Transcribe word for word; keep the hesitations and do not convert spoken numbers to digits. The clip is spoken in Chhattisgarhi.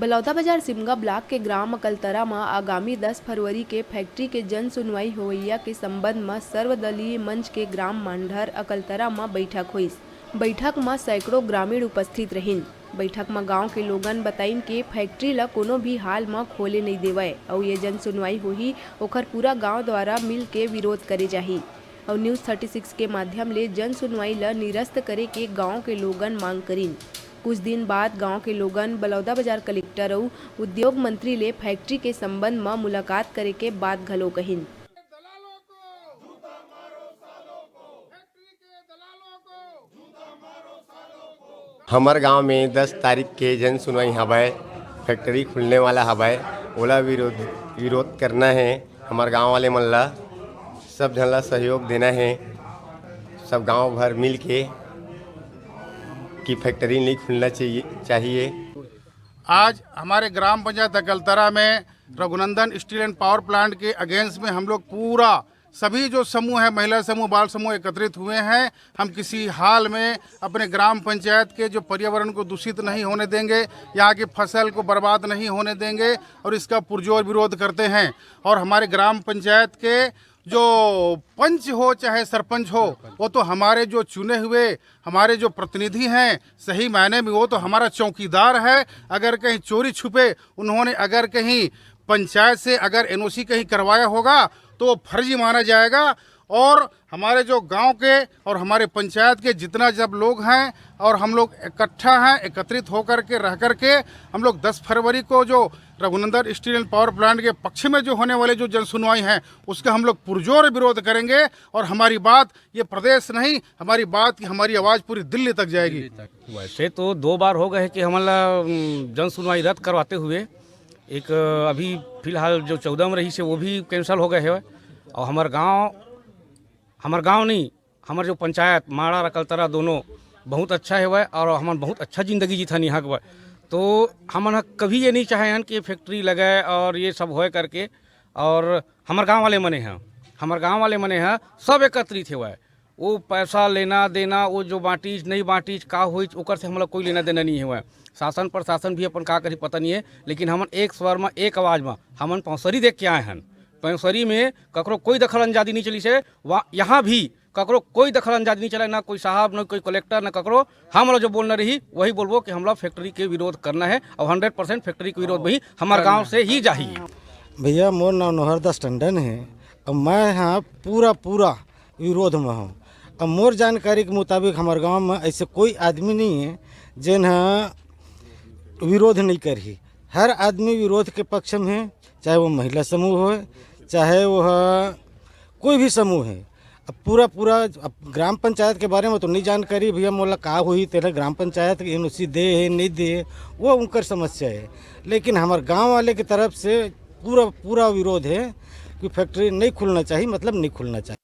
बलौदाबाजार सिमगा ब्लॉक के ग्राम अकलतरा म आगामी दस फरवरी के फैक्ट्री के जन सुनवाई होवइया के संबंध म सर्वदलीय मंच के ग्राम मांढर अकलतरा म बैठक होइस। बैठक म सैकड़ों ग्रामीण उपस्थित रहिन। बैठक म गांव के लोगन बताइन के फैक्ट्री ल कोनो भी हाल म खोले नइ देवय अउ ये जन सुनवाई होही, ओखर पूरा गांव द्वारा मिल के विरोध करे जाही। अउ न्यूज थर्टी सिक्स के माध्यम ले जन सुनवाई ल निरस्त करे के गांव के लोगन मांग करिन। कुछ दिन बाद गांव के लोगन बलौदाबाजार कलेक्टर अउ उद्योग मंत्री ले फैक्ट्री के संबंध म मुलाकात करे के बात घलो कहिन। हमर गांव में दस तारीख के जन सुनवाई हवय, फैक्ट्री खुलने वाला हवय, ओला विरोध विरोध करना है। हमर गांव वाले मन ला, सब झन ला सहयोग देना है, सब गांव भर मिल के कि फैक्ट्री नहीं खुलना चाहिए चाहिए। आज हमारे ग्राम पंचायत अकलतरा में Raghunandan steel and power plant के अगेंस्ट में हम लोग पूरा सभी जो समूह है, महिला समूह, बाल समूह एकत्रित हुए हैं। हम किसी हाल में अपने ग्राम पंचायत के जो पर्यावरण को दूषित नहीं होने देंगे, यहाँ की फसल को बर्बाद नहीं होने देंगे और इसका पुरजोर विरोध करते हैं। और हमारे ग्राम पंचायत के जो पंच हो चाहे सरपंच हो, वो तो हमारे जो चुने हुए हमारे जो प्रतिनिधि हैं, सही मायने में वो तो हमारा चौकीदार है। अगर कहीं चोरी छुपे उन्होंने अगर कहीं पंचायत से अगर एनओसी कहीं करवाया होगा तो वो फर्जी माना जाएगा। और हमारे जो गांव के और हमारे पंचायत के जितना जब लोग हैं और हम लोग इकट्ठा हैं, एकत्रित होकर के रह करके हम लोग दस फरवरी को जो Raghunandan steel and power plant के पक्ष में जो होने वाले जो जनसुनवाई हैं, उसका हम लोग पुरजोर विरोध करेंगे। और हमारी बात ये प्रदेश नहीं, हमारी बात की हमारी आवाज़ पूरी दिल्ली तक जाएगी। वैसे तो दो बार हो गए हैं कि हमन ला उम, जन सुनवाई रद्द करवाते हुए एक अ, अभी फिलहाल जो चौदह में रही से वो भी कैंसिल हो गए है। और हमार गांव हमार गांव नहीं, हमार जो पंचायत माड़ा रकलतरा दोनों बहुत अच्छा है वह, और हमन बहुत अच्छा जिंदगी जीथन यहाँ के। तो हमन ह कभी ये नहीं चाहे हन कि फैक्ट्री लगे और ये सब होए करके। और हमार गांव वाले मने हैं, हमार गांव वाले मने हैं, सब एकत्रित है वह। वो पैसा लेना देना, वो जो बांटीच नहीं बांटीच, का होइच, ओकर से हमला कोई लेना देना नहीं है वह। शासन प्रशासन भी अपन का करी पता नहीं है, लेकिन हमन एक स्वर में एक आवाज़ में हमन पौसरी देख के आए हन। पौसरी में ककरो कोई दखल अंदाजी नहीं चली से, वहाँ यहाँ भी ककरो कोई दखल अंदाजी नहीं चला, ना कोई साहब, ना कोई कलेक्टर, ना ककरो। हम लोग जो बोलना रही वही बोलबो कि हमला फैक्ट्री के विरोध करना है और हंड्रेड परसेंट फैक्ट्री के विरोध भी हमारे गांव से ही जाही। भैया, मोर नाम नोहर दास टंडन है। अब मैं यहाँ पूरा पूरा विरोध में हूँ। अब मोर जानकारी के मुताबिक हमारे गांव में ऐसे कोई आदमी नहीं है जिन ह विरोध नहीं करही। हर आदमी विरोध के पक्ष में है, चाहे वो महिला समूह हो, चाहे वह कोई भी समूह है। अब पूरा पूरा अब ग्राम पंचायत के बारे में तो नहीं जानकारी भैया, मोला का हुई तेरा ग्राम पंचायत एनओसी दे है नहीं दे, वो उनकर समस्या है। लेकिन हमारे गांव वाले की तरफ से पूरा पूरा विरोध है कि फैक्ट्री नहीं खुलना चाहिए, मतलब नहीं खुलना चाहिए।